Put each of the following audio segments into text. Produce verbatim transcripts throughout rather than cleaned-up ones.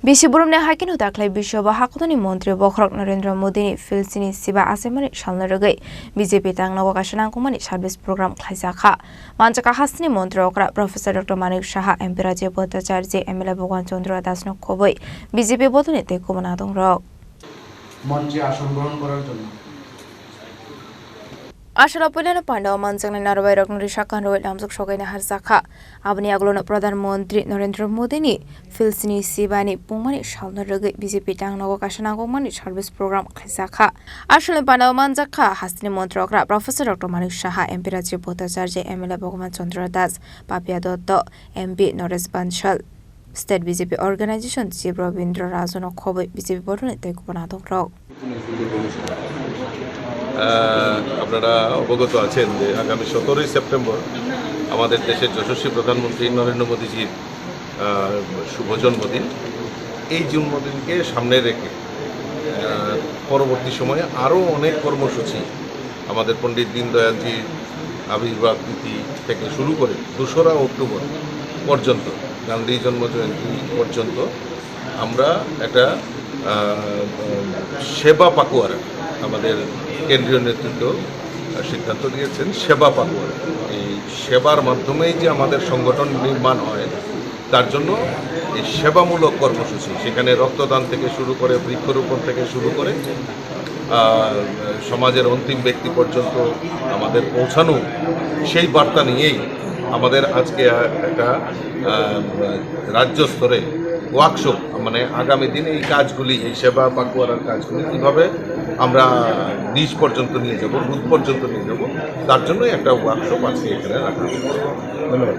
Bisi boromni hakhe no daklai bisio bo hakotorni montri bokhorok Narendra Modini Philsini Siba achaimani salno rwgwi B J P tangnogo kaisa nangkukmani service program khlaijakha. Manjakha hasteni montri okra Professor Doctor Manik Saha, M P Rajiv Bhattacharjee, M L A Bhagwan Chandra Das no khobwi B J P bodolni tei kubun adongrok. মঞ্চে আসন গ্রহণ করার জন্য। Asalo puilano pandao manjaknai narwai rokno risa kanrwi lamjak sokaina harjakha. Aboni aglono Pradhan Mantri Narendra Modini Philsini Sibani pungmani salno rwgwi B J P tangnogo kaisa nangkukmani service program khlaijakha. Asalni pandao manjakha hasteni montri okra Professor Doctor Manik Saha, M P Rajiv Bhattacharjee, M L A Bhagwan Chandra Das, Papiya Dotto, M P Naresh Bansal, State B J P Organization Chief Rabindra Rajano khobwi B J P bodolni tei kubun adongrok. আহ, আপনারা অবগত আছেন যে আগামী সতেরোই সেপ্টেম্বর আমাদের দেশের যশস্বী প্রধানমন্ত্রী নরেন্দ্র মোদীজির, আহ, শুভ জন্মদিন। এই জন্মদিনকে সামনে রেখে, আহ, পরবর্তী সময়ে আরও অনেক কর্মসূচি আমাদের পণ্ডিত দীনদয়ালজির আবির্ভাব তিথি থেকে শুরু করে দোসরা অক্টোবর পর্যন্ত, গান্ধী জন্ম জয়ন্তী পর্যন্ত আমরা একটা, আহ, সেবা পাকুয়ারা, আমাদের কেন্দ্রীয় নেতৃত্ব সিদ্ধান্ত নিয়েছেন সেবা পাকুয়ারা। এই সেবার মাধ্যমেই যে আমাদের সংগঠন নির্মাণ হয়, তার জন্য এই সেবামূলক কর্মসূচি, সেখানে রক্তদান থেকে শুরু করে, বৃক্ষরোপণ থেকে শুরু করে, আহ, সমাজের অন্তিম ব্যক্তি পর্যন্ত আমাদের পৌঁছানো, সেই বার্তা নিয়েই আমাদের আজকে একটা, আহ, রাজ্য স্তরে ওয়ার্কশপ, মানে আগামী দিনে এই কাজগুলি, এই সেবা পাকুয়ারার কাজগুলি কিভাবে আমরা নিচ পর্যন্ত নিয়ে যাব, বুথ পর্যন্ত নিয়ে যাব, তার জন্যই একটা ওয়ার্কশপ আজকে এখানে রাখা হয়েছে। ধন্যবাদ।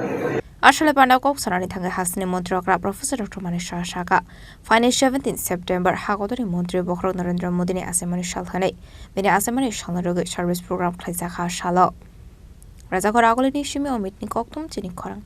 Asole pandao kok sanani thangwi hasteni montri okra Professor Doctor Manik Saha saka, phainai seventeen September hakotorni montri bokhorok Narendra Modini achaimani sal thani bini achaimani salno rwgwi service program khlaijakha salo. Rajakhor Agulini simi Omitni kokthum chini khorang.